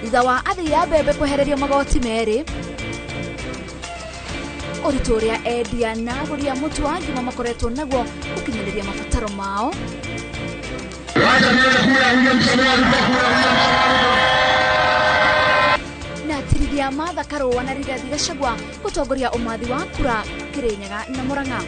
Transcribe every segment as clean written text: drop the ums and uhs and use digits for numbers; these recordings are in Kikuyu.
Thutha wa athii a mbembe kwehererio magoti merĩ, ũritũ ũrĩa endia na agũri a mũtu wa ngima makoretwo naguo gũkinyanĩria mabataro mao. Na tirithia Martha Karũa na Rigathi Gachagua gũtongoria ũmathi wa kura Kirinyaga na Murang'a.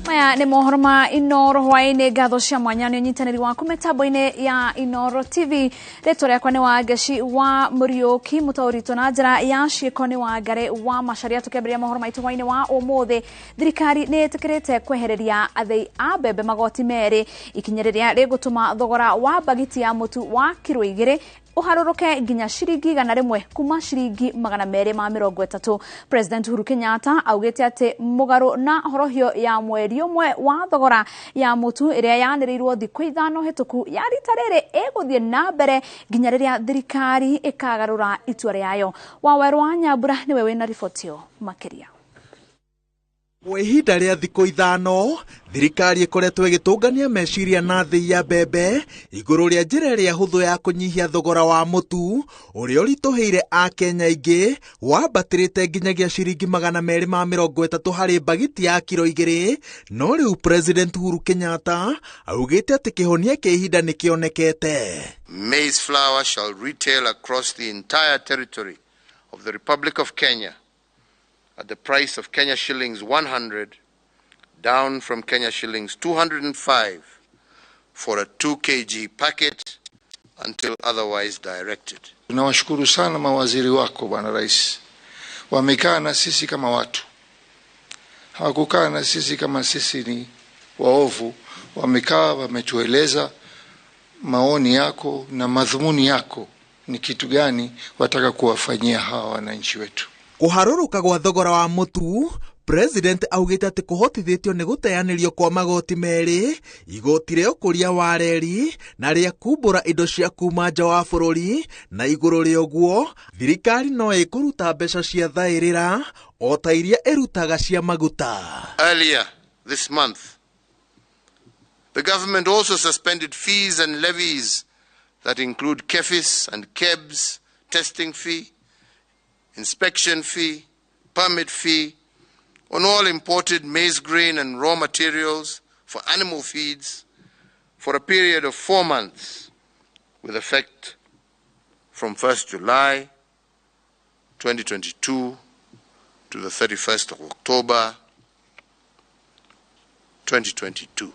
Maya nĩ mohoro ma Inooro hwaĩ-inĩ. Ngatho cia mwanya nĩ ũnyitanĩri waku mĩtambo-inĩ ya Inooro TV. Rĩtwa rĩakwa nĩ Wangeci wa Mũriũki, mũtaũri na njĩra ya ciĩko nĩ Wangari wa Macharia. Tũkĩambĩrĩria mohoro maitũ hwaĩ-inĩ wa ũmũthĩ, thirikari nĩ ĩtĩkĩrĩte kwehereria athĩi a mbembe magoti merĩ, ikinya rĩrĩa rĩgũtũma thogora wa mbagiti ya mũtu wa kiro 2 ũharũrũke nginya ciringi 100 kuma ciringi 230. President Uhuru Kenyatta augĩte atĩ mũgarũ na horohio ya mweri ũmwe wa thogora ya mũtu ĩrĩa yanĩrĩirwo thikũ 5 hĩtũku ya rita rĩrĩ ĩgũthiĩ na mbere nginya rĩrĩa thirikari ĩkagarũra itua rĩayo. Wawerũ wa Nyambura nĩwe wĩna riboti ĩyo makĩria. Kwa ihinda rĩa thikũ 5 thirikari ĩkoretwo ĩgĩtũngania meciria na thĩi ya mbembe igũrũ rĩa njĩra ĩrĩa hũthũ ya kũnyihia thogora wa mũtu ũrĩa ũritũhĩire Akenya aingĩ wambatĩrĩte nginyagia ciringi 230 harĩ mbagiti ya kiro 2. No rĩu President Uhuru Kenyatta augĩte atĩ kĩhonia kĩa ihinda nĩ kĩonekete. Maize flour shall retail across the entire territory of the Republic of Kenya at the price of Kenya shillings 100, down from Kenya shillings 205 for a 2 kg packet until otherwise directed. Tunawashukuru sana mawaziri wako Bwana Rais. Wamekaa na sisi kama watu. Hawakukaa na sisi kama sisi ni waovu. Wamekaa wametueleza maoni yako na madhumuni yako ni kitu gani wataka kuwafanyia hawa wananchi wetu. Kũharũrũka gwa thogora wa mũtu, President augĩte atĩ kũhotithĩtio nĩ gũteanĩrio kwa magoti merĩ, igoti rĩa ũkũria wa reri na rĩa kumbũra indo cia kuma nja wa bũrũri, na igũrũ rĩa ũguo thirikari no ĩkũruta mbeca cia thaĩrĩra o ta iria ĩrutaga cia maguta. Earlier this month, the government also suspended fees and levies that include KEPHIS and KEBS testing fee, inspection fee, permit fee on all imported maize grain and raw materials for animal feeds for a period of 4 months with effect from 1st July 2022 to the 31st of October 2022.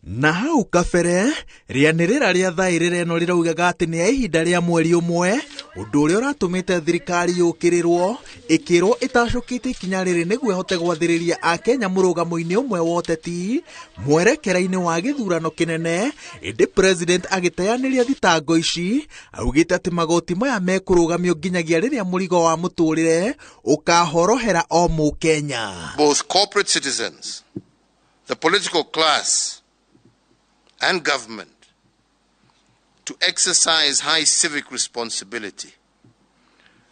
Na hau kabere rĩanĩrĩra rĩa thaĩrĩra ĩno rĩraugaga atĩ nĩ ya ihinda rĩa mweri ũmwe, ũndũ ũrĩa ũratũmĩte thirikari yũkĩrĩrwo ĩkĩrwo ĩtacũkĩte ikinya rĩrĩ nĩguo ĩhote gwathĩrĩria Akenya mũrũgamo-inĩ ũmwe wa ũteti mwerekera-inĩ wa gĩthurano kĩnene. Ĩndĩ President agĩteanĩria thitango ici augĩte atĩ magoti maya mekũrũgamio nginyagia rĩrĩa mũrigo wa mũtũrĩre ũkahorohera o Mũkenya. Both corporate citizens, the political class and government to exercise high civic responsibility.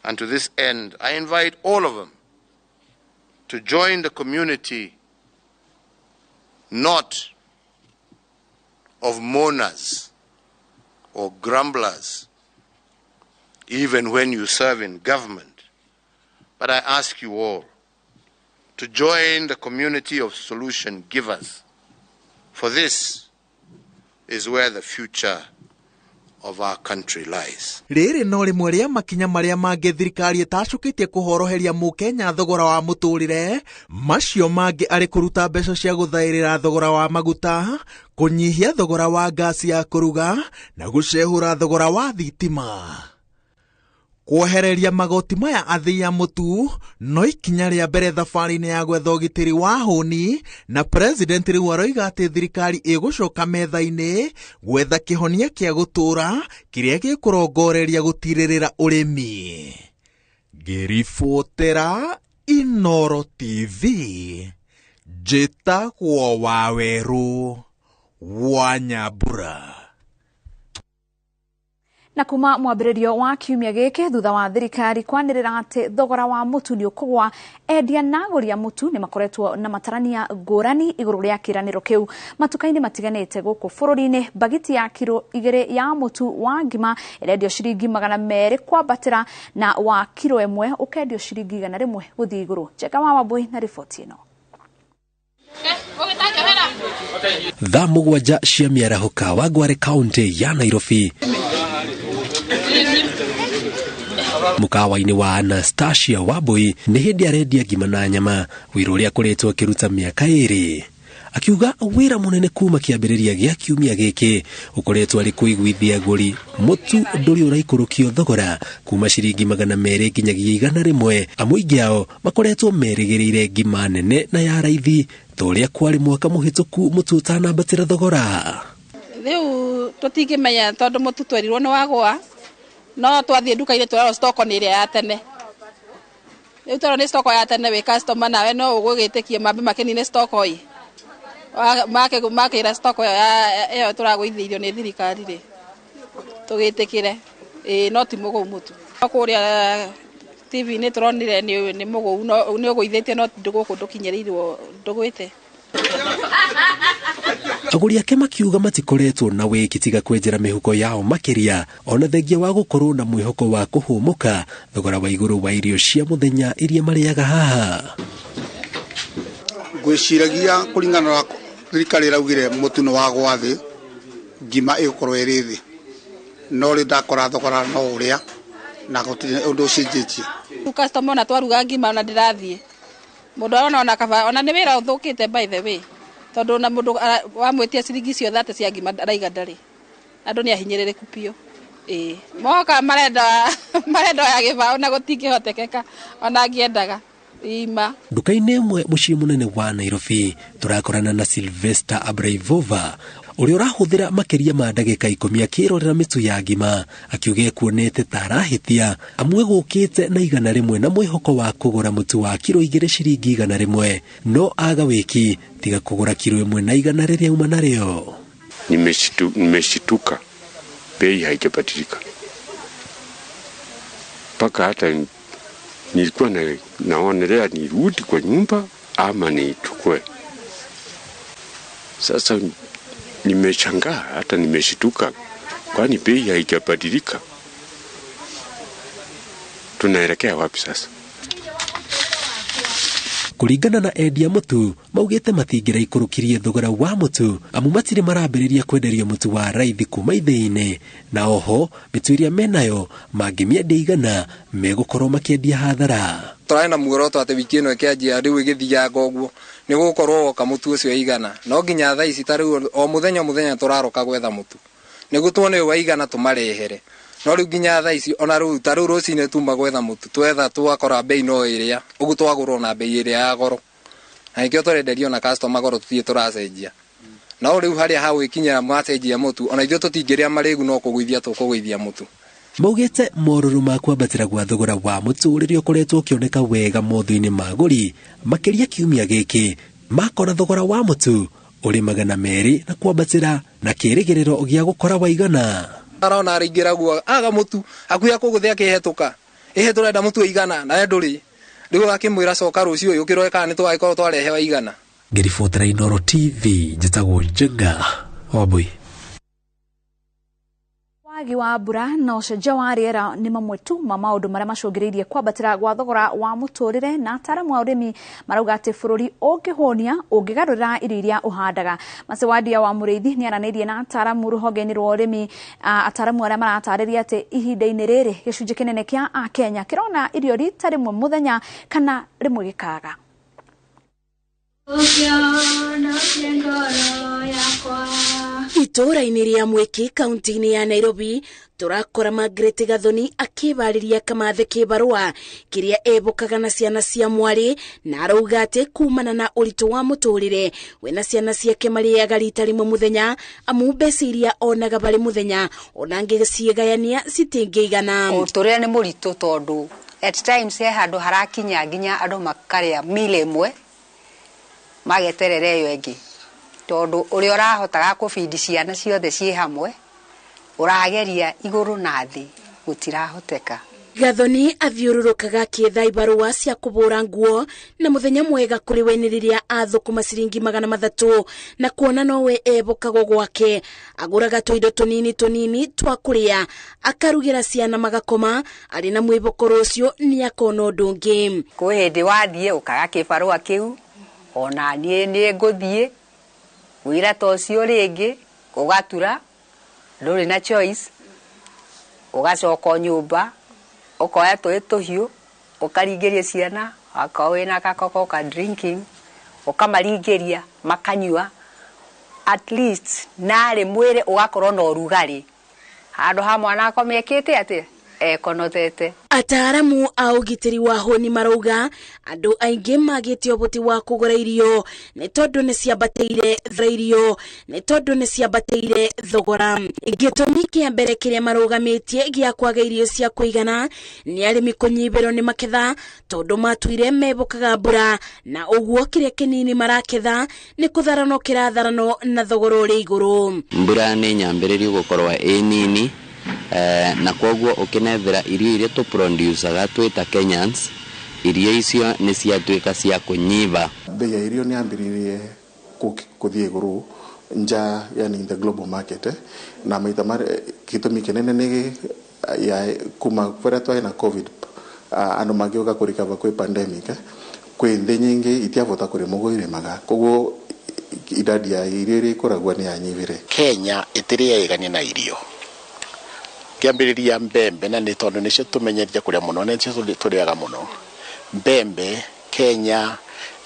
And to this end, I invite all of them to join the community not of mourners or grumblers, even when you serve in government, but I ask you all to join the community of solution givers, for this is where the future of our country lies. Rĩrĩ no rĩmwe rĩa makinya marĩa mangĩ thirikari ĩtacũkĩtie kũhoroheria Mũkenya thogora wa mũtũrĩre, macio mangĩ arĩ kũruta mbeca cia gũthaĩrĩra thogora wa maguta, kũnyihia thogora wa ngasi ya kũruga na gũcehũra thogora wa thitima. Kwehereria magoti maya athii a mũtu no ikinya rĩa mbere thabarĩ-inĩ ya gwetha ũgitĩri wa hũni, na President rĩu aroiga atĩ thirikari ĩgũcoka metha-inĩ gwetha kĩhonia kĩa gũtũũra kĩrĩa gĩkũrongoreria gũtirĩrĩra ũrĩmi. Ngĩribotera Inooro TV, njĩtagwo Wawerũ. wa Nyambura. Na kuma mwambĩrĩrio wa kiumia gĩkĩ thutha wa thirikari kwanĩrĩra atĩ thogora wa mũtu nĩ ũkũgwa, endia na agũri a mũtu nĩ makoretwo na matarania ngũrani igũrũ rĩa kĩĩranĩro kĩu. Matuka-inĩ matiganĩte gũkũ bũrũri-inĩ, mbagiti ya kiro 2 ya mũtu wa ngima ĩrendio ciringi 200 kwambatĩra na wa kiro 1 ũkendio ciringi 100 gũthiĩ igũrũ. Njega wa Wambui na riboti ĩno. Thaa 7 cia mĩarahũka wa Ngware kaunti ya Nairobi, mukawa-inĩ wa Anastasia Wambui nĩ hĩndĩ arendia ngima na nyama, wĩra ũrĩa akoretwo akĩruta mĩaka 2. Akiuga wĩra mũnene kuma kĩambĩrĩria gĩa kiumia gĩkĩ ũkoretwo arĩ kũiguithia agũri mũtu ndũrĩ ũraikũrũkio thogora kuma ciringi 200 nginyagia 100. Amũingĩ ao makoretwo merĩgĩrĩire ngima nene na ya raithi ta ũrĩa kwarĩ mwaka mũhĩtũku mũtu ũtanambatĩra thogora. Rĩu tũtingĩmenya tondũ mũtu twerirwo nĩ wagũa, no twathiĩ nduka-inĩ twerwo stoko nĩ ĩrĩa ya tene. Rĩu twerwo nĩ stoko ya tene, wĩ customer nawe no ũgũgĩtĩkie mambe makĩnine stoko ĩ. Makĩra stoko ĩyo tũragũithĩirio nĩ thirikari rĩ, tũgĩtĩkĩre. Ĩĩ no ti mũgũu mũtu. Kũrĩa TV-inĩ tũronire nĩ mũgũu, nĩ ũgũithĩtie no gũkũ ndũkinyĩrĩirwo ndũgwĩte. Agũri ake makiuga matikoretwo na wĩki tiga kwenjera mĩhuko yao makĩria, ona thengia wa gũkorwo na mwĩhoko wa kũhũmũka thogora wa igũrũ wa irio cia mũthenya iria marĩaga haha. Ngwĩciragia kũringana na thirikari ĩraugire mũtu nĩ wagwa thĩ, ngima ĩgũkorwo ĩrĩ thĩ, no rĩu ndakora thogora no ũrĩa na gũtirĩ ũndũ ũcenjetie. Customer ona twaruga ngima ona ndĩrathiĩ mũndũ arona ona kaba ona nĩ wĩra ũthũkĩte by the way, tondũ na mũndũ wamwĩtia ciringi icio 30 cia ngima araiga ndarĩ. Andũ nĩ ahinyĩrĩrĩku biũ. Ĩĩ moka marenda ya gĩbaũ na gũtingĩhotekeka ona angĩendaga ima. Nduka-inĩ ĩmwe mũciĩ mũnene wa Nairobi tũrakorana na Sylvester Abraivova ũrĩa ũrahũthĩra makĩria ma ndagĩka 10 akĩrorera mĩtu ya ngima, akiuga ekuonete ta arahĩtia amwe gũkĩte na 100 na mwĩhoko wa kũgũra mũtu wa kiro 2 ciringi 100, no aga wĩki tiga kũgũra kiro 1 na 100 rĩrĩa auma narĩo. Nimeshituka, bei haijabadilika mpaka hata nilikuwa naonelea nirudi kwa nyumba ama nichukue. Sasa nimeshangaa, hata nimeshituka, kwani bei haijabadilika. Tunaelekea wapi sasa? Kũringana na endia mũtu maugĩte matingĩraikũrũkirie thogora wa mũtu amu matirĩ marambĩrĩria kwenderio mũtu wa raithi kuma ithĩi-inĩ, na oho mĩtu ĩrĩa menayo mangĩmĩendia 100 megũkorwo makĩendia hathara. Tũrarĩ na muoroto atĩ wiki ĩno ĩkĩanjia rĩu ĩgĩthianga ũguo nĩ gũgũkorwo woka mũtu ũcio 100, no nginya thaa ici ta rĩu o mũthenya o mũthenya tũraroka gwetha mũtu nĩguo tuone ũyũ wa 100 tũmarehere, no rĩu nginya thaa ici ona rĩu ta rĩu rũcinĩ tuma gwetha mũtu twetha twakora bei no ĩrĩa ũguo twagũrwo na bei ĩrĩa ya goro, na nĩkĩo tũrenderio na customer goro tũthiĩ tũracenjia. No rĩu harĩa hagwĩkinyĩra mwacenjia mũtu ona ithuĩ tũtingĩrĩa marĩgu no kũgũithia tũkũgũithia mũtu. Maugĩte morũrũ ma kwambatĩra gwa thogora wa mũtu rĩrĩa ũkoretwo ũkĩoneka wega mothiũ-inĩ ma agũri makĩria kiumia gĩkĩ makora thogora wa mũtu ũrĩ 200 na kwambatĩra na kĩrĩgĩrĩro gĩa gũkora wa 100. Arona araingĩra guo aga mũtu hakuhĩ akũgũthĩa akĩhetũka, ĩhĩ tũrenda mũtu 100 nawe ndũrĩ, rĩu akĩmwĩra coka rũciũ ũyũ ũkĩrore kana nĩtũgagĩkorwo twarehe wa 100. Ngĩribotera Inooro TV njĩtagwo Njenga Wambui. Wagi wa mbura na ũcenjia wa rĩera nĩ mamwe tu ma maũndũ marĩa macũngĩrĩirie kwambatĩra gwa thogora wa mũtũrĩre, na ataaramu a ũrĩmi marauga atĩ bũrũri ũngĩhũnia ũngĩgarũrĩra irio iria ũhandaga. Macewandia wa Mũrĩithi nĩ aranĩirie na ataaramu rũhonge-inĩ rwa ũrĩmi, ataaramu arĩa maratarĩria atĩ ihinda-inĩ rĩrĩ gĩcunjĩ kĩnene kĩa Akenya kĩrona irio rita rĩmwe mũthenya kana rĩmwe gĩkaga. Itũũra-inĩ rĩa Mwiki kaunti-inĩ ya Nairobi tũrakora Margaret Gathoni akĩbarĩria kamathe kĩbarũa kĩrĩa ebũkaga na ciana cia mwarĩ, na arauga atĩ kumana na ũritũ wa mũtũrĩre we na ciana ciake marĩaga rita rĩmwe mũthenya, amu mbeca iria onaga barĩ mũthenya ona angĩciĩgayania citingĩigana. Mũtũrĩre nĩ mũritũ tondũ at times he handũ harakinya nginya andũ makarĩa meal ĩmwe mageterera ĩyo ĩngĩ. Tondu uria urahotaga kubindi ciana ciothe ciĩ hamwe urageria iguru na thi gutirahoteka. Gathoni athiũrũrũkaga akĩetha ibarũa cia kũbũra nguo na mũthenya mwega kũrĩ we nĩ rĩrĩa athũkũma ciringi 300 na kuona nowe ebokagwo gwake agũraga tũindo tũnini tũnini twa kũrĩa akarugĩra ciana magakoma arĩ na mwĩboko rũciũ nĩ akona ũndũ ũngĩ. Kwĩ hĩndĩ wathiĩ ũkaga kĩbarũa kĩu ona niĩ nĩ ngũthiĩ wĩra ta ũcio rĩngĩ ũgatura ndũrĩ na choice ũgacoka nyũmba ukoya tũĩ tũhiũ ũkaringĩria ciana akorwo wĩna gakoko ka drinking ũkamaringĩria makanyua at least narĩ mwĩrĩ ũgakorwo na ũrugarĩ handũ ha mwana akome ekĩte atĩa ekonotete. Ataaramu a ũgitĩri wa hũni marauga andũ aingĩ magĩte ũhoti wa kũgũra irio nĩ tondũ nĩ ciambatĩire irio nĩ tondũ nĩ ciambatĩire thogora. Gĩtũmi kĩa mbere kĩrĩa marũgamĩtie gĩa kwaga irio cia kũigana nĩ arĩmi kũnyihĩrwo nĩ maketha tondũ matuire mebokaga mbura na ũguo kĩrĩa kĩnini maraketha nĩ kũtharanwo kĩratharanwo na thogora ũrĩ igũrũ. Mbura nĩ nyambĩrĩrio gũkorwo ĩ nini na koguo ukinethera irio iria tũproducaga twĩ ta Kenyans irio icio nĩ ciatuĩka cia kũnyiva. Bei ya irio nĩ yambĩrĩirie kũthiĩ igũrũ nja, yani in the global market na maita gĩtũmi kĩnene nĩ ya kuma kũrĩa twarĩ na COVID andũ magĩũka kũrikava kwĩ pandemic kwĩ nthĩ nyingĩ itiavota kũrĩma ũguo irĩmaga koguo idadi ya irio iria ikũragwo nĩ yanyivire. Kenya ĩtĩrĩaigania na irio kĩambĩrĩria mbembe na nĩ tondũ nĩcio tũmenyerie kũrĩa mũno na nĩcio tũrĩaga mũno. Mbembe Kenya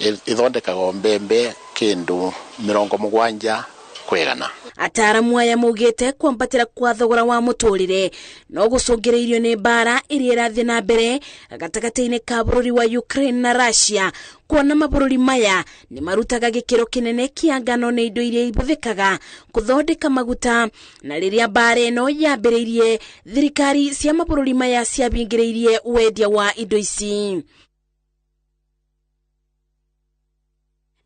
ĩthondekagwo mbembe kĩndũ 70 kwĩgana. Ataaramu aya maugĩte kwambatĩra kwa thogora wa mũtũrĩre no gũcũngĩrĩirio nĩ mbara ĩrĩa ĩrathiĩ na mbere gatagatĩ-inĩ ka bũrũri wa Ukraine na Russia kuona mabũrũri maya nĩ marutaga gĩkĩro kĩnene kĩa ngano na indo iria ihũthĩkaga kũthondeka maguta na rĩrĩa mbara ĩno yambĩrĩirie thirikari cia mabũrũri maya ciabingĩrĩirie wendia wa indo ici.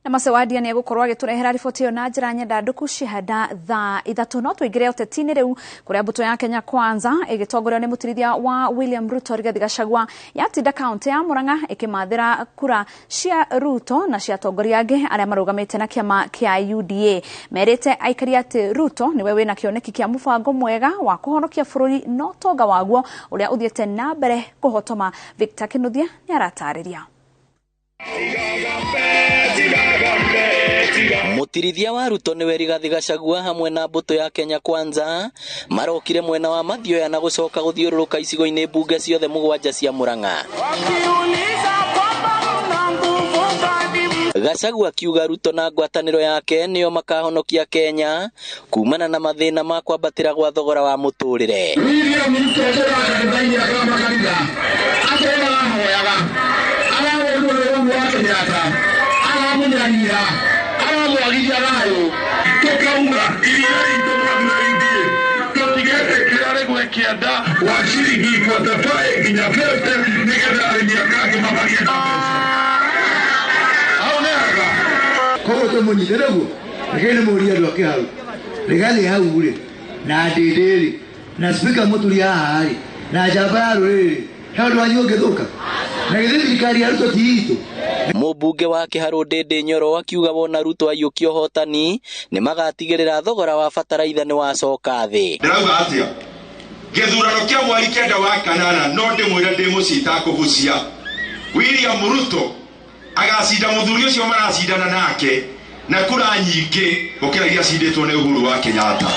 Na Macewadia nĩ egũkorwo agĩtũrehera riboti ĩyo na njĩra nyendandũku cihanda thaa 3 no tũingĩre ũteti-inĩ rĩu kũrĩa mbũtũ ya Kenya Kwanza ĩgĩtongorio nĩ mũtirithia wa William Ruto Rigathi Gachagua yatinda kaunti ya Murang'a ĩkĩmathĩra kura cia Ruto na cia atongoria angĩ arĩa marũgamĩte na kĩama kĩa UDA. Merĩte aikari atĩ Ruto nĩwe wĩna kĩoneki kĩa mũbango mwega wa kũhonokia bũrũri na ũtonga waguo ũrĩa ũthiĩte na mbere kũhotoma. Victor Kinuthia nĩ aratarĩria. Mutirithia wa Ruto niwe Rigathi Gachagua hamwe na mbũtũ ya Kenya Kwanza marokire mwena wa Mathioya na gũcoka gũthiũrũrũka icigo-inĩ mbunge ciothe 7 cia Murang'a. Gachagua akiuga Ruto na ngwatanĩro yake nĩo makahonokia Kenya kumana na mathĩna ma kwambatĩra gwa thogora wa mũtũrĩre. William Ruto wa ciringi 45 nginya 50 nĩgetha arĩmi akangĩ mabagĩe na mbeca. Hau nĩ haga. Koguo tũmũnyite nĩguo rekei nĩmũrie andũ ake hau Rigathi hau rĩ na Ndĩndĩ rĩ na Spika Mũturi haha rĩ na njamba ya rũrĩrĩ he ũndũ wanyu ũngĩthũka na githĩ thirikari ya Ruto ti itũ. Mũmbunge wa Kĩharũ Ndĩndĩ Nyoro akiuga wona Ruto aiyũkia ũhotani nĩ magatigĩrĩra thogora wa bataraitha nĩ wacoka thĩ. Ndĩrauga atĩa gĩthurano kĩa mweri 9 wa kanana no ndĩmwĩre ndĩ mũciĩ itakũbucia William Ruto agacinda mũthuri ũcio maracindana nake na kura nyingĩ gũkĩra iria cindĩtwo nĩ Uhuru wa Kenyatta.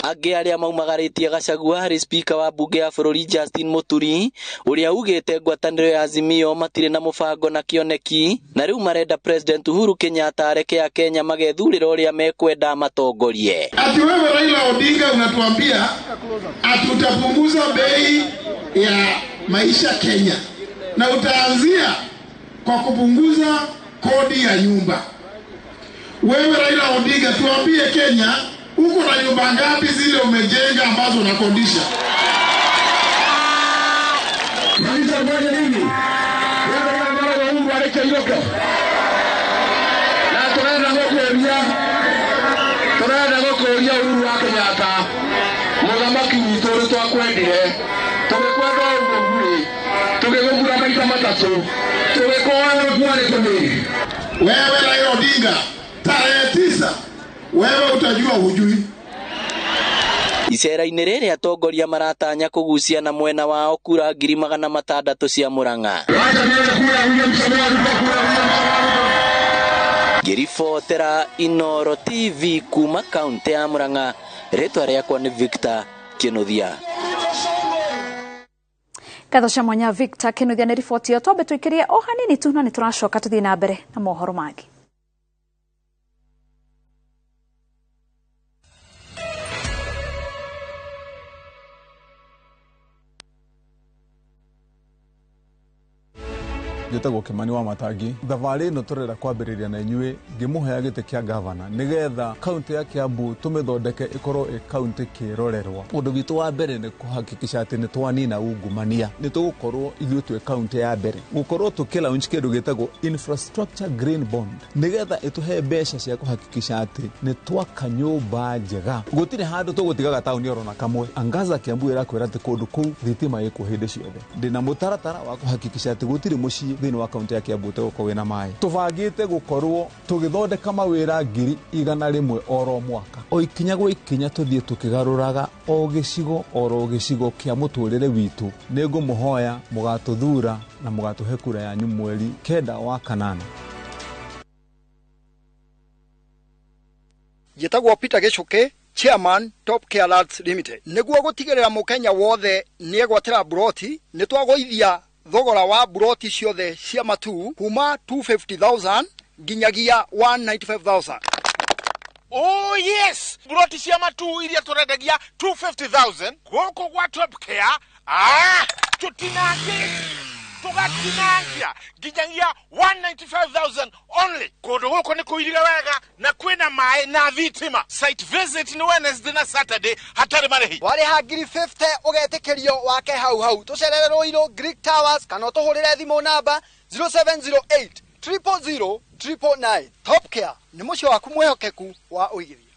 Angĩ arĩa maumagarĩtie Gachagua harĩ spika wa mbunge ya bũrũri Justin Muturi ũrĩa ugĩte ngwatanĩro ya Azimio matirĩ na mũbango na kĩoneki na rĩu marenda President Uhuru Kenyatta areke Akenya magethurĩra ũrĩa mekwenda matongorie. Ati wewe Raila Odinga unatuambia ati utapunguza bei ya maisha Kenya na utaanzia kwa kupunguza kodi ya nyumba. Wewe Raila Odinga tuambie Kenya uko na nyumba ngapi zile umejenga ambazo unakodisha? Tũcokia Uhuru wa Kenyatta mũthamaki witũ nĩ twakwendire tũgĩkwenda ũguo burĩ tũgĩgũthura maita matatũ tũgĩkũhoya gũkua nĩ tũmĩrĩ. Wewe Raila Odinga, tarehe 9 wewe utajua hujui. Icera-inĩ rĩrĩ atongoria maratanya kũgucia na mwena wao kura 600,000 cia Murang'a. Ngĩribotera Inooro TV kuma kaunti ya Murang'a, rĩtwa rĩakwa nĩ Victor Kinuthia. Ngatho cia mwanya Victor Kinuthia nĩ riboti ĩyo. Twambe tũikĩrie o hanini tu na nĩ tũracoka tũthiĩ na mbere na mohoro mangĩ. Njĩtagwo Kimani wa Matangi. Thabarĩ ĩno tũrenda kwambĩrĩria na inyuĩ ngĩmũhea gĩtĩ kĩa gavana nĩgetha kaunti ya Kiambu tũmĩthondeke ĩkorwo ĩ kaunti kĩrorerwa. Ũndũ witũ wa mbere nĩ kũhakikisha atĩ nĩ twanina ungumania. Nĩ tũgũkorwo ithuĩ twĩ kaunti ya mbere gũkorwo tũkĩ launch kĩndũ gĩtagwo infrastructure green bond nĩgetha ĩtũhe mbeca cia kũhakikisha atĩ nĩ twaka nyũmba njega. Gũtirĩ handũ tũgũtigaga taũni oro na kamwe. Angaza Kiambu ĩrakwĩra atĩ kũndũ kũu thitima ĩkuo hĩndĩ ciothe. Ndĩna mũtaratara wa kũhakikisha atĩ gũtirĩ mũciĩ thĩinĩ wa kaunti ya Kiambu ũtegũkorwo wĩna maĩ. Tũbangĩte gũkorwo tũgĩthondeka mawĩra 100,000 oro mwaka. O ikinya gwa ikinya tũthiĩ tũkĩgarũraga o gĩcigo oro gĩcigo kĩa mũtũrĩre witũ. Nĩngũmũhoya mũgatũthura na mũgatũhe kura yanyu mweri 9 wa 8. Njĩtagwo Peter Gĩchũkĩ, Chairman Top Care Lands Limited. Nĩguo gũtigĩrĩra mũkenya wothe nĩegwatĩra mburoti, nĩ twagũithia thogora wa mburoti ciothe cia Matuu kuma 250,000 nginyagia 195,000. Oh yes, mburoti cia Matuu iria tũrendagia 250,000 gũkũ gwa Top Care, tũtinangie tũgatinangia nginyagia 195,000 only. Kũndũ gũkũ nĩ kũirige wega na kwĩna maĩ na thitima. Site visit nĩ Wednesday na Saturday hatarĩ marĩhi. Warĩha 50,000 ũgetĩkĩrio wake hau hau. Tũcerere Ruiru Greek Towers kana ũtũhũrĩre thimũ namba 0708 000 999. Top Care nĩ mũciĩ waku mwĩhokeku wa ũigithia.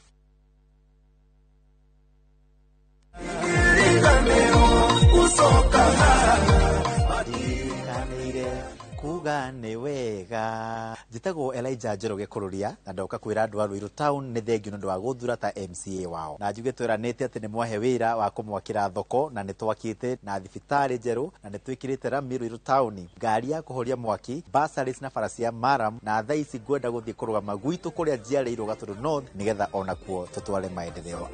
Kuga nĩ wega. Njĩtagwo Elijah Njoroge Kũrũria na ndoka kwĩra andũ a Ruiru Town nĩ thengiũ nĩ ũndũ wa gũthura ta MCA wao. Na njuge twĩranĩte atĩ nĩ mwahe wĩra wa kũmwakĩra thoko na nĩ twakĩte na thibitarĩ njerũ na nĩ twĩkĩrĩte rami Ruiru Town, ngari ya kũhoria mwaki, bursaries na bara cia maram, na thaa ici ngwenda gũthiĩ kũrũgama gwitũ kũrĩa njiarĩirwo Gatũndũ North nĩgetha onakuo tũtware maendeleo.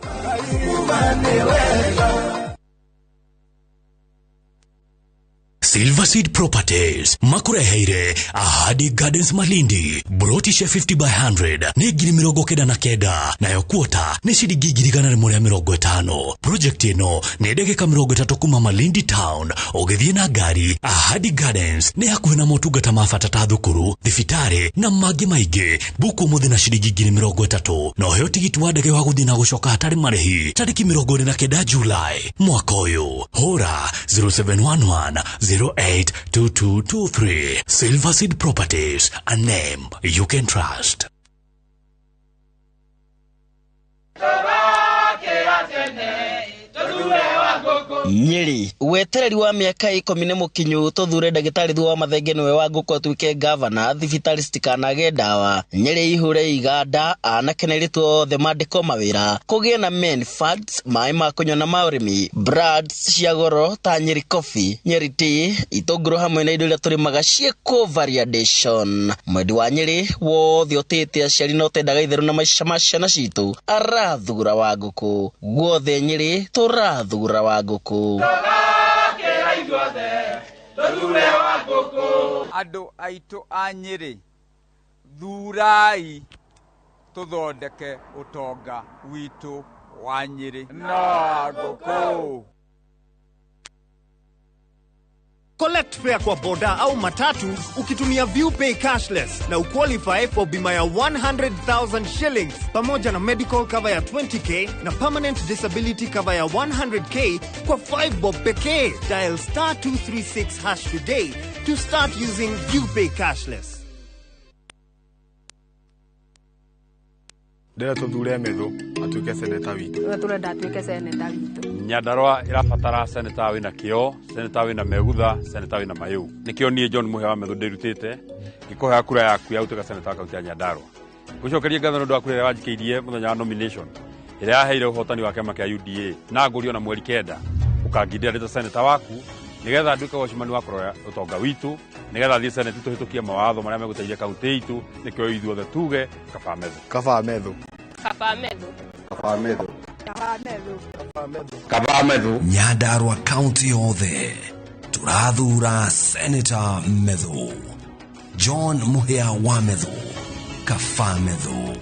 Silver Seed Properties makureheire Ahadi Gardens Malindi, broti cia 50 by 100 nĩ 99,000 nayo kuota nĩ ciringi 150. Project ĩno nĩ ndagĩka 30 kuma Malindi Town ũgĩthiĩ na ngari. Ahadi Gardens nĩ hakuhĩ na motungata ma bata ta thukuru, thibitarĩ na mangĩ maingĩ. Buku ũmũthĩ na ciringi 30,000 na ũheo tigiti wa ndege wa gũthiĩ na gũcoka hatarĩ marĩhi tarĩki 29 July mwaka ũyũ. Hũra 0711 082223. Silver Seed Properties, a name you can trust. Nyeri wetereri wa mĩaka 10 nĩ mũkinyu tũthure ndagĩtarĩ Thuo wa Mathenge nĩwe wa ngũkũ atuĩke gavana, thibitarĩ citikanage ndawa, Nyeri ihure iganda, anake na airĩtu othe mandĩkwo mawĩra, kũgĩe na men funds, maĩ ma kũnyua na ma ũrĩmi, brands cia goro ta Nyeri Coffee, Nyeri Tea, itũngũrũ hamwe na indo iria tũrĩmaga ciĩkwo variation. Mwendi wa Nyeri wothe ũtĩĩte aciari na ũtendaga itherũ na maica ma ciana citũ arathura wa ngũkũ. Guothe Nyeri tũrathura wa ngũkũ. Andũ aitũ a Nyeri, thurai tũthondeke ũtonga witũ wa Nyeri na ngũkũ. Collect fare kwa boda au matatu ukitumia ViewPay cashless na uqualify for bima ya 100,000 shillings pamoja na medical cover ya 20k na permanent disability cover ya 100k kwa 5 bob pekee. Dial star 236 hash today to start using ViewPay cashless. Ndĩrenda tũthure Methu atuĩke seneta witũ. Tũrenda atuĩke seneta witũ. Nyandarua ĩrabatara seneta wĩna kĩo, seneta wĩna megutha, seneta wĩna mayũ. Nĩkĩo niĩ John Mũhĩa wa Methu ndĩrutĩte ngĩkũhea kura yaku ya gũtuĩka seneta wa kaunti ya Nyandarua. Ngũcokerie ngatho nĩ ũndũ wa kura ĩrĩa wanjikĩirie mũthenya wa nomination ĩrĩa yaheire ũhotani wa kĩama kĩa UDA na ngũrio na mweri 9 ũkangindĩra ndĩ ta seneta waku nĩgetha nduĩke wacimani wa kũrora ũtonga witũ, nĩgetha thiĩ seneti tũhĩtũkie mawatho marĩa megũteithia kaunti itũ. Nĩkĩo ithuothe tuge kaba Methu. Kaba Methu. Kaba Methu. Kaba Methu. Kaba Methu. Kaba Methu. Nyandarua kaunti yothe tũrathura Senator Methu. John Mũhĩa wa Methu. Kaba Methu.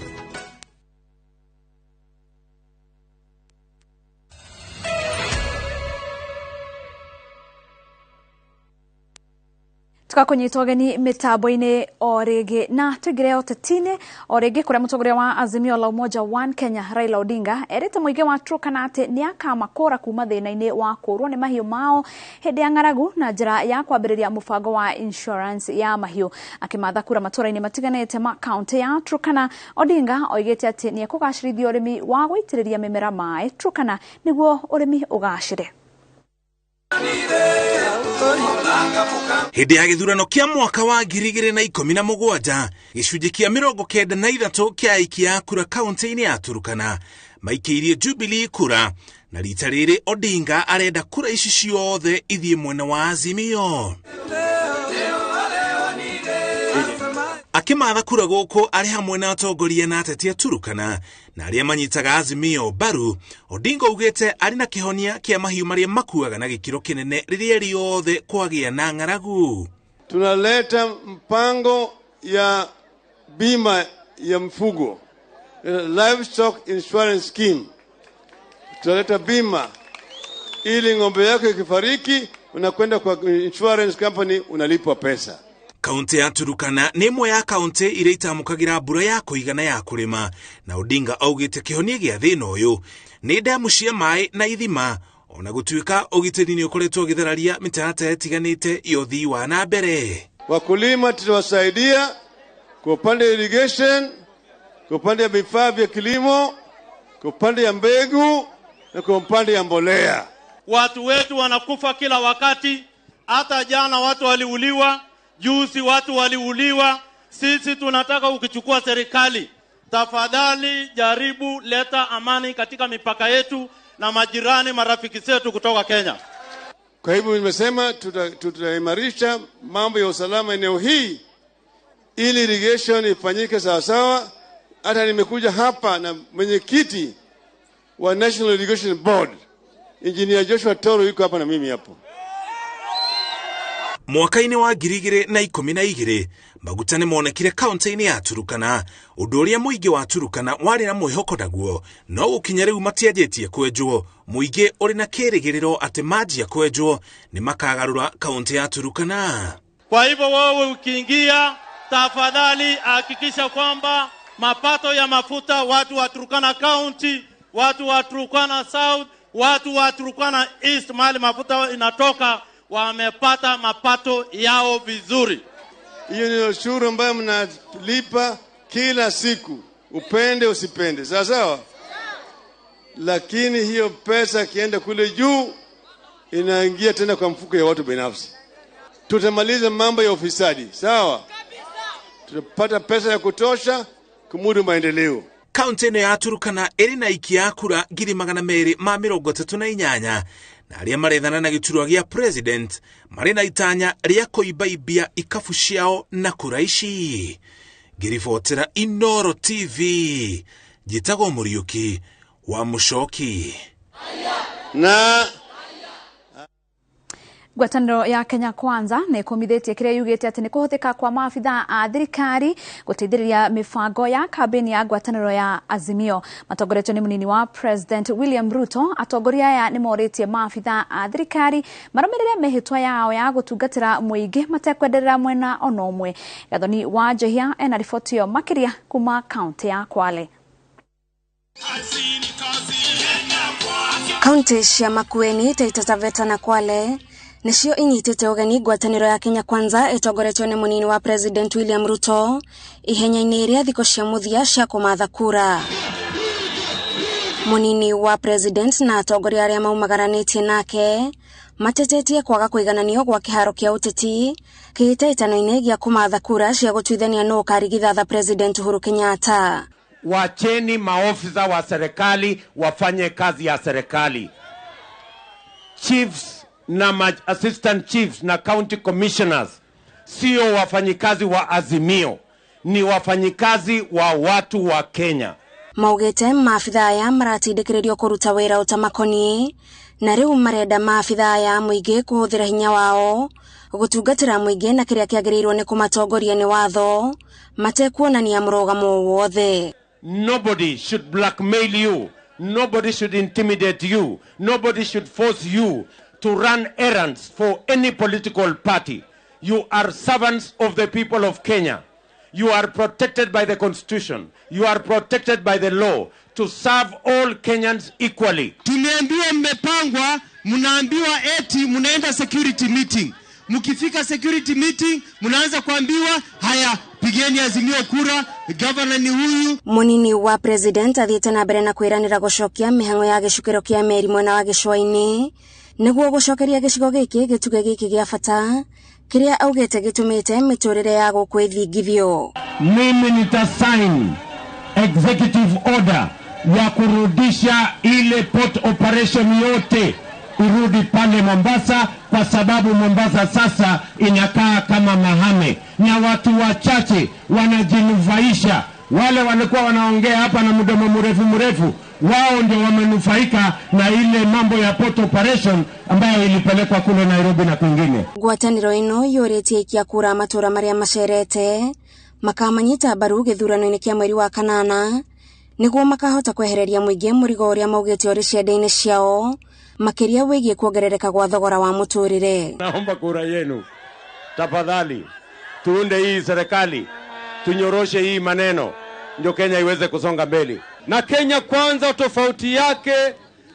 Tukakunyita ũgeni mĩtambo-inĩ o rĩngĩ na tũingĩre ũteti-inĩ o rĩngĩ kũrĩa mũtongoria wa Azimio la Umoja One Kenya Raila Odinga erĩte mũingĩ wa Turkana atĩ nĩakamakũra kuma thĩna-inĩ wa kũũrwo nĩ mahiũ mao hĩndĩ ya ng'aragu na njĩra ya kwambĩrĩria mũbango wa insurance ya mahiũ. Akĩmatha kura matũũra-inĩ matiganĩte ma kaunti ya Turkana, Odinga oigĩte atĩ nĩekũgacĩrithia ũrĩmi wa gũitĩrĩria mĩmera maĩ Turkana nĩguo ũrĩmi ũgacĩre. Hĩndĩ ya gĩthurano kĩa mwaka wa 2017 gĩcunjĩ kĩa 93 kĩa aikia a kura kaunti-inĩ ya Turkana maikĩirie Jubilee kura, na rita rĩrĩ Odinga arenda kura ici ciothe ithiĩ mwena wa Azimio. Akĩmatha kura gũkũ arĩ hamwe na atongoria na ateti a Turkana na arĩa manyitaga Azimio mbaru, Odinga augĩte arĩ na kĩhonia kĩa mahiũ marĩa makuaga na gĩkĩro kĩnene rĩrĩa rĩothe kwagĩa na ng'aragu. Tunaleta mpango ya bima ya mfugo, livestock insurance scheme. Tunaleta bima ili ng'ombe yako ikifariki unakwenda kwa insurance company unalipwa pesa. Kaunti ya Turkana nĩ ĩmwe ya kaunti iria itamũkagĩra mbura ya kũigana ya kũrĩma, na Odinga augĩte kĩhonia gĩa thĩna ũyũ nĩ ndemu cia maĩ na ithima, ona gũtuĩka ũgitĩri nĩ ũkoretwo ũgĩthararia mĩtaratara ĩtiganĩte ya ũthii wa na mbere. Wakulima tutawasaidia kwa upande irrigation, kwa upande ya vifaa vya kilimo, kwa upande ya mbegu na kwa upande ya mbolea. Watu wetu wanakufa kila wakati, hata jana watu waliuliwa, juzi watu waliuliwa. Sisi tunataka ukichukua serikali, tafadhali jaribu leta amani katika mipaka yetu na majirani marafiki zetu kutoka Kenya. Kwa hivyo nimesema tutaimarisha mambo ya usalama eneo hii ili irrigation ifanyike sawa sawa. Hata nimekuja hapa na mwenyekiti wa National Irrigation Board, Engineer Joshua Toro, yuko hapa na mimi hapo. Mwaka-inĩ wa 2012 maguta nĩ monekire kaunti-inĩ ya Turkana, ũndũ ũrĩa mũingĩ wa Turkana warĩ na mwĩhoko naguo, no gũkinya rĩu matianjĩtie kwenjwo. Mũingĩ ũrĩ na kĩrĩgĩrĩro atĩ manjia kwenjwo nĩ makagarũra kaunti ya Turkana. Kwa hivyo wewe ukiingia, tafadhali hakikisha kwamba mapato ya mafuta watu wa Turkana County, watu wa Turkana South, watu wa Turkana East, mahali mafuta inatoka, wamepata mapato yao vizuri. Hiyo ni ushuru ambayo mnalipa kila siku, upende usipende, sawa sawa. Lakini hiyo pesa kienda kule juu inaingia tena kwa mfuko ya watu binafsi. Tutamaliza mambo ya ufisadi, sawa? Tutapata pesa ya kutosha kumudu maendeleo. Kaunti ĩno ya Turkana ĩrĩ na aikia kura 238 na arĩa marethana na gĩturwa gĩa president marĩ na itanya rĩa kũimbaibia ikabu ciao na kura ici. Ngĩribotera Inooro TV, njĩtagwo Mũriũki wa Mũcoki. Na Ngwatanĩro ya Kenya Kwanza nĩ ĩkũmithĩtie kĩrĩa yugĩte atĩ nĩ kũhũthĩka kwa maabitha a thirikari gũteithĩrĩria mĩbango ya kambĩini ya ngwatanĩro ya Azimio. Matongoretio nĩ mũnini wa President William Ruto, atongoria aya nĩ morĩtie maabitha a thirikari marũmĩrĩre mĩhĩtwa yao ya gũtungatĩra mũingĩ matekwenderera mwena ona ũmwe. Gathoni wa Njehia ena riboti ĩyo makĩria kuma kaunti ya Kwale. Kaunti cia Makueni, Taita Taveta na Kwale nicio inyitĩte ũgeni ngwatanĩro ya Kenya Kwanza ĩtongoretio nĩ mũnini wa President William Ruto ihenya-inĩ rĩa thikũ cia mũthia cia kũmatha kura. Munini wa president na atongoria arĩa maumagaranĩtie nake matetetie kwaga kũigananio gwa kĩharo kĩa ũteti kĩhĩtahĩtano-inĩ gĩa kũmatha kura cia gũtuithania nũ ũkarigithatha President Uhuru Kenyatta. Wacheni maofisa wa serikali wafanye kazi ya serikali. Chiefs na assistant chiefs na county commissioners sio wafanyikazi wa Azimio, ni wafanyikazi wa watu wa Kenya. Maugite maabitha aya maratindĩkĩrĩrio kũruta wĩra ũtamakoniĩ na rĩu marenda maabitha aya mũingĩ kũhũthĩra hinya wao gũtungatĩra mũingĩ na kĩrĩa kĩagĩrĩirwo nĩ kũmatongoria nĩ watho matekuonania mũrũgamo wothe. Nobody should blackmail you. Nobody should intimidate you. Nobody should force you to run errands for any political party. You are servants of the people of Kenya. You are protected by the Constitution. You are protected by the law to serve all Kenyans equally. Tumeambiwa mmepangwa, mnaambiwa eti mnaenda security meeting. Mkifika security meeting, mnaanza kuambiwa haya, pigeni Azimio kura, governor ni huyu. Munini wa president athiĩte na mbere na kwĩranĩra gũcokia mĩhang'o ya gĩcukĩro kĩa meri mwena wa gĩcũa-inĩ nĩguo gũcokeria gĩcigo gĩkĩ gĩtugĩ gĩkĩ gĩa bata kĩrĩa augĩte gĩtũmĩte mĩtũrĩre ya gũkũ ĩthingithio. Mimi nitasign executive order ya kurudisha ile port operation yote irudi pale Mombasa, kwa sababu Mombasa sasa inakaa kama mahame na watu wachache wanajinufaisha. Wale walikuwa wanaongea hapa na mdomo mrefu mrefu, wao ndio wamenufaika na ile mambo ya port operation ambayo ilipelekwa kule Nairobi na kwingine. Ngwatanĩro ĩno yũrĩtie aikia kura matũra marĩa macerete makamanyita mbaru gĩthurano-inĩ kĩa mweri wa kanana nĩguo makahota kwehereria mũingĩ mũrigo ũrĩa maugĩte ũrĩ ciande-inĩ ciao makĩria wĩgiĩ kuongerereka gwa thogora wa mũtũrĩre. Naomba kura yenu tafadhali, tuunde hii serikali, tunyoroshe hii maneno ndio Kenya iweze kusonga mbele. Na Kenya Kwanza tofauti yake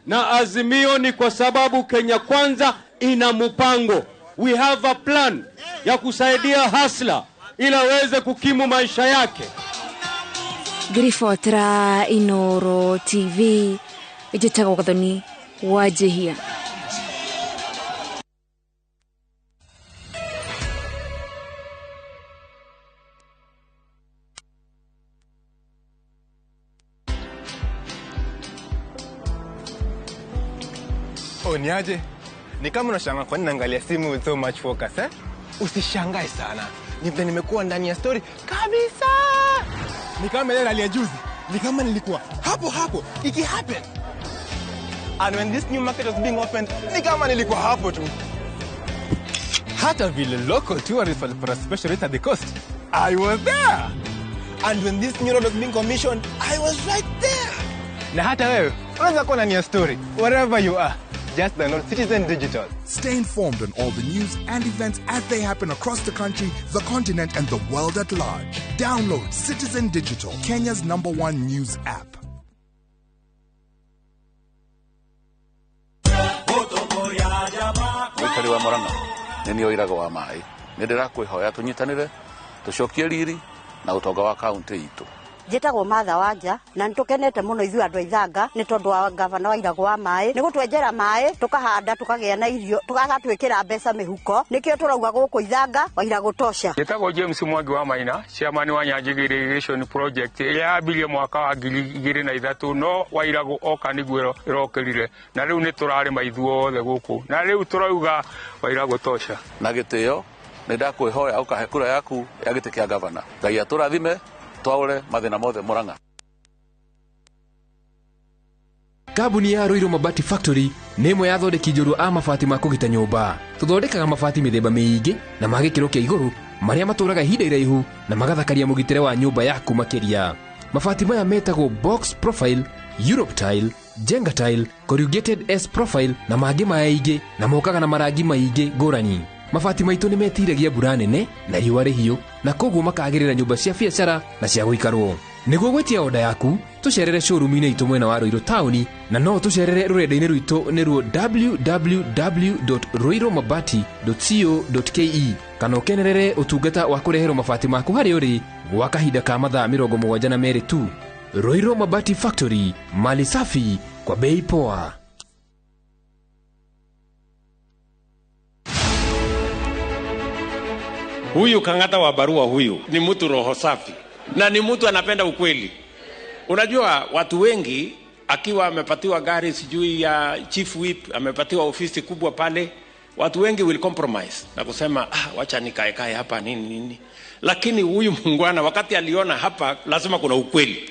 na Azimio ni kwa sababu Kenya Kwanza ina mpango. We have a plan ya kusaidia hasla ili aweze kukimu maisha yake. Ngiribotera Inooro TV, njĩtagwo Gathoni Wanjihia. Oh, niaje? Ni kama unashangaa kwa nini naangalia simu with so much focus, eh? Usishangae sana. Ni vile nimekuwa ndani ya story kabisa. Ni kama ile rally ya juzi. Ni kama nilikuwa hapo hapo iki happen. And when this new market was being opened, ni kama nilikuwa hapo tu. Hata vile local tourists walipata special rate at the coast, I was there. And when this new road was being commissioned, I was right there. Na hata wewe unaweza kuwa ndani ya story wherever you are. Just download Citizen Digital. Stay informed on all the news and events as they happen across the country, the continent, and the world at large. Download Citizen Digital, Kenya's #1 news app. Mũikari wa Murang'a nĩ niĩ ũiraga wa maĩ nĩ ndĩrakwĩhoya tũnyitanĩre tũcokie riri na ũtonga wa kaũntĩ itũ. Njĩtagwo Martha Wanja na nĩtũkenete mũno ithuĩ andũ a Ithanga nĩ tondũ wa gavana wa Irago wa maĩ nĩ gũtwenjera maĩ tũkahanda tũkagĩa na irio tũgatwĩkĩra mbeca mĩhuko nĩkĩo tũrauga gũkũ Ithanga wa Irago tosha. Njĩtagwo James Mwangi wa Maina, chairman wa Nyanjigi Irrigation Project ĩrĩa yambirie mwaka wa 2003 no wa Irago oka nĩguo ĩrokĩrire na rĩu nĩ tũrarĩma ithuothe gũkũ na rĩu tũrauga wa Irago tosha. Na gĩtĩo nĩ ndakwĩhoya ũkahe kura yaku ya gĩtĩ kĩa gavana. Ngai atũrathime twaure mathĩna mothe Murang'a. Kambuni ya Ruiru Mabati Factory nĩ ĩmwe ya athondeki njorua a mabati ma kũgita nyũmba. Tũthondekaga mabati mĩthemba mĩingĩ na ma gĩkĩro kĩa igũrũ marĩa matũraga ihinda iraihu na magathakaria mũgitĩre wa nyũmba yaku makĩria. Mabati maya metagwo box profile, Europe tile, Jenga tile, corrugated S profile na mangĩ maingĩ na mokaga na marangi maingĩ ngũrani. Mabati maitũ nĩ metiragia mbura nene na riũa rĩhiũ na koguo makagĩrĩra nyũmba cia biacara na cia gũikarwo. Nĩguo gwĩtia oda yaku tũcerere showroom-inĩ itũ mwena wa Ruiru taũni na no tũcerere rũrenda-inĩ rwitũ nĩruo www.ruirumabati.co.ke kana ũkenerere ũtungata wa kũreherwo mabati maku harĩa ũrĩ gwa kahinda ka mathaa 72 tu. Roiro Mabati Factory, mali safi kwa bei poa. Huyu Kang'ata wa barua huyu ni mtu roho safi na ni mtu anapenda ukweli. Unajua watu wengi akiwa amepatiwa gari sijui ya chief whip, amepatiwa ofisi kubwa pale, watu wengi will compromise na kusema wacha nikaekae hapa nini nini. Lakini huyu muungwana wakati aliona hapa lazima kuna ukweli,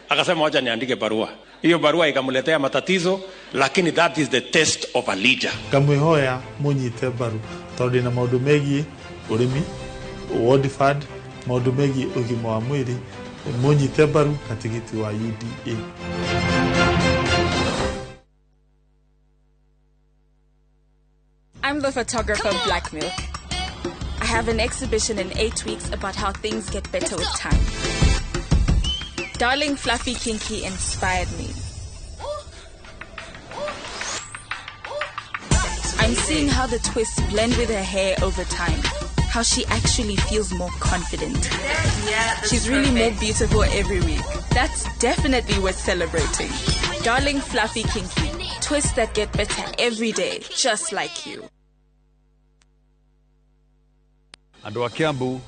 akasema wacha niandike barua. Hiyo barua ikamletea matatizo, lakini that is the test of a leader. Ngamwihoya munyite mbaru tondu ndina maundu megie urimi, ward fund, maundu megie ugima wa mwiri, munyite mbaru na tigiti wa UDA. I'm the photographer of Black Milk. I have an exhibition in 8 weeks about how things get better with time. Darling Fluffy Kinky inspired me. I'm seeing how the twists blend with her hair over time, how she actually feels more confident. Yeah, she's really more beautiful every week. That's definitely worth celebrating. Darling Fluffy Kinky, twists that get better every day, just like you. Andũ a Kiambu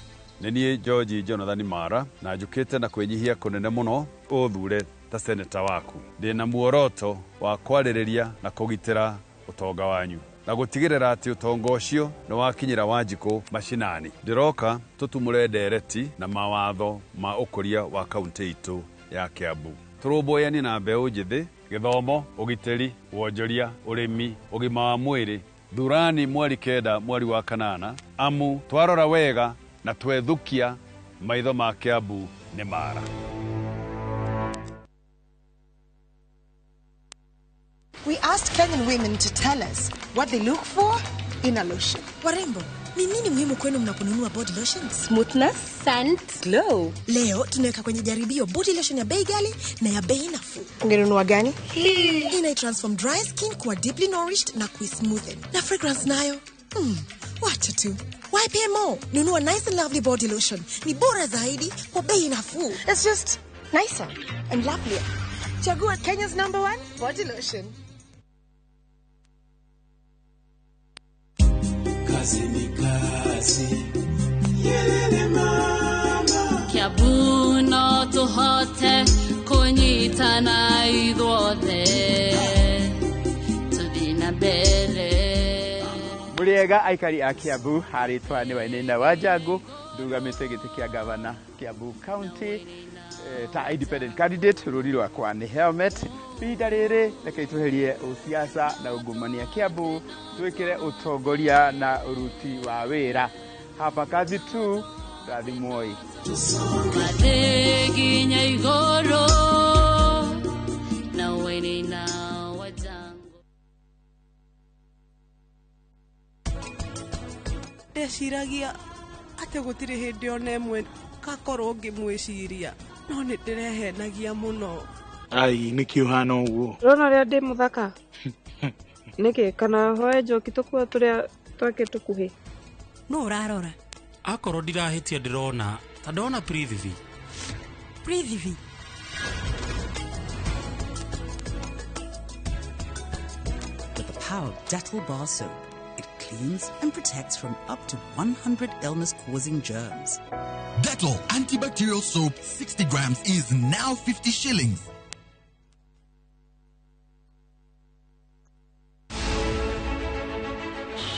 nĩ niĩ George Jonathan Mara na njũkĩte na kwĩnyihia kũnene mũno ũthure ta seneta waku. Ndĩna muoroto wa kwarĩrĩria na kũgitĩra ũtonga wanyu na gũtigĩrĩra atĩ ũtonga ũcio nĩ wakinyĩra Wanjikũ macinani. Ndĩroka tũtumũre ndereti na mawatho ma ũkũria wa kaunti itũ ya Kiambu. Tũrũmbũyanie na mbeũ njĩthĩ, gĩthomo, ũgitĩri, wonjoria, ũrĩmi, ũgima wa mwĩrĩ. Thurani mweri 9 mweri wa 8 amu twarora wega na twethukia maitho ma Kiambu nĩ mara. We asked Kenyan women to tell us what they look for in a lotion. Warembo, ni nini muhimu kwenu mnaponunua body lotions? Smoothness, scent, glow. Leo tunaweka kwenye jaribio body lotion ya bei ghali na ya bei nafuu. Ungenunua gani? Hii ina transform dry skin kuwa deeply nourished na kuismoothen. Na fragrance nayo? Wacha tu. YPMO, nunua nice and lovely body lotion. Ni bora zaidi kwa bei nafuu. It's just nicer and lovelier. Chagua Kenya's #1 body lotion. Kazi ni kazi, yelele mama. Kiambu no tũhote kũnyitana ithuothe, tũthiĩ na mbere. Mũrĩega aikari a Kiambu, harĩtwa nĩ Wainaina wa Njangu, ndugamĩte gĩtĩ kĩa gavana Kiambu County ta independent candidate. Rũri rwakwa nĩ helmet. Ihinda rĩrĩ reke tweherie ũsiasa na ungumania Kiambu, twĩkĩre ũtongoria na ũruti wa wĩra. Hapa kazi tu, rathimwoi. Mathiĩ nginya igũrũ na Wainaina wa Njangu. Ndeciragia atĩ gũtirĩ hĩndĩ ona ĩmwe ngakorwo ngĩmwĩciria, no nĩ ndĩrehenagia mũno. Ai, nĩkĩ ũhana ũguo? Ũrona ũrĩa ndĩ mũthaka? Nĩkĩ kana hoe njoki tũkuo tũrĩa twake tũkuhĩ? No ũrarora? Akorwo ndirahĩtia ndĩrona ta ndona Prithvi. Prithvi. With the power of Dettol bar soap, it cleans and protects from up to 100 illness-causing germs. Dettol antibacterial soap 60 grams is now 50 shillings.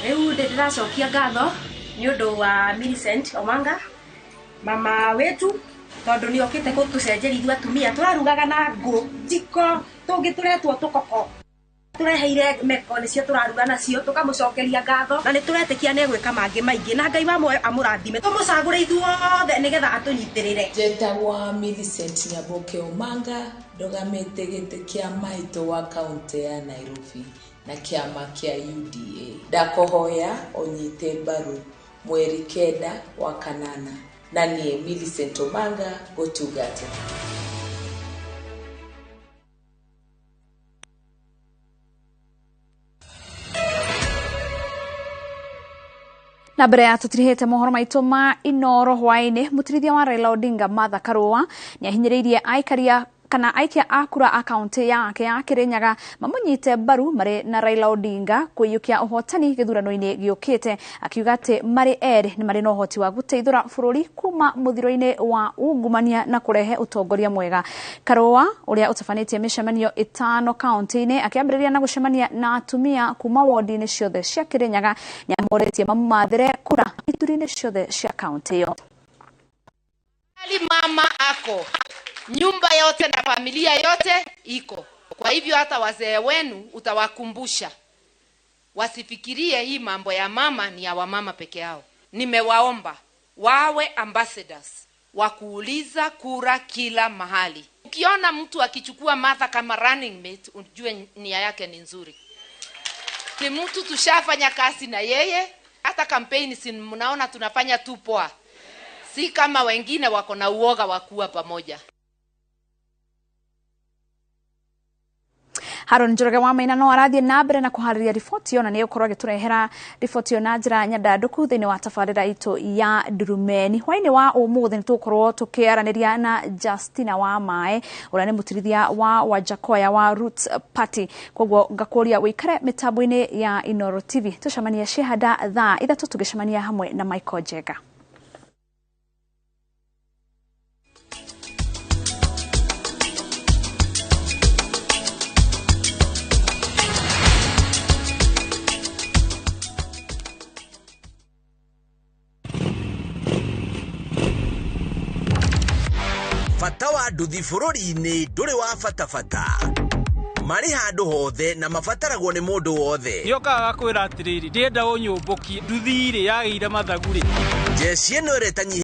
Rĩu ndĩracokia ngatho nĩ ũndũ wa Millicent Omanga, mama wetu, tondũ nĩ okĩte gũtũcenjeria ithuĩ atumia. Tũrarugaga na ngũ, njiko, tũngĩ tũretwo tũkoko. Tũreheire meko nĩcio tũraruga nacio, tũkamũcokeria ngatho na nĩ tũretĩkia nĩ egwĩka mangĩ maingĩ, na Ngai wa muoyo amũrathime. Tũmũcagũre ithuothe nĩgetha atũnyitĩrĩre. Njetagwo Millicent Nyaboke Omanga, ndũgamĩte gĩtĩ kĩa maitũ wa kaunti ya Nairobi na kĩama kĩa UDA. Ndakohoya ũnyite mbaru mweri 9 wa 8 na niĩ Millicent Omanga gũtungata. Na mbere ya tutirihite mohoro maitu ma Inoro hwaini, mutirithia wa Raila Odinga Martha Karua niahinyiriirie aikaria kana aikia a kura a kaunti yake ya Kirinyaga mamunyite mbaru mari na Raila Odinga kuiyukia uhotani githurano-ini giukite, akiuga ati mari eri ni mari na uhoti wa guteithura bururi kuma muthiro-ini wa ungumania na kurehe utongoria mwega. Karua uria utabanitie micemanio 5 kaunti-ini akiambiriria na gucemania na atumia kuma wodi-ini ciothe cia Kirinyaga niamoritie mamumathire kura ituri-ini ciothe cia kaunti iyo. Mama ako nyumba yote na familia yote iko. Kwa hivyo hata wazee wenu utawakumbusha wasifikirie hii mambo ya mama ni ya wamama peke yao. Nimewaomba wawe ambassadors wa kuuliza kura kila mahali. Ukiona mtu akichukua Martha kama running mate, ujue nia yake ni nzuri. Ni mtu tushafanya kazi na yeye, hata kampeni si mnaona tunafanya tu poa. Si kama wengine wako na uoga wa kuwa pamoja. Haron Njoroge wa Maina no arathie na mbere na kuhariria riboti iyo na nĩ agĩtũrehera riboti iyo na njĩra nyandandũku thĩinĩ wa tabarĩra itũ ya Ndurumeni. Hwainĩ wa ũmũthĩ nĩ tũgũkorwo tũkĩaranĩria na Justina wa Mae ũrĩa nĩ mũtirithia wa Wajakoya wa Roots Party. Koguo ngakũria wĩikare mĩtambo-inĩ ya Inoro TV tũcemanie ciehanda thaa 3 tũgĩcemania hamwe na Michael Njega. Bata wa nduthi bũrũri-inĩ ndũrĩ wa bata bata marĩ handũ hothe na mabataragwo nĩ mũndũ wothe. Nĩokaga gakwĩra atĩrĩrĩ, ndĩrenda ũnyũmbũkie nduthi rĩ yagĩire mathagu rĩ. Jeshi ĩno ĩreta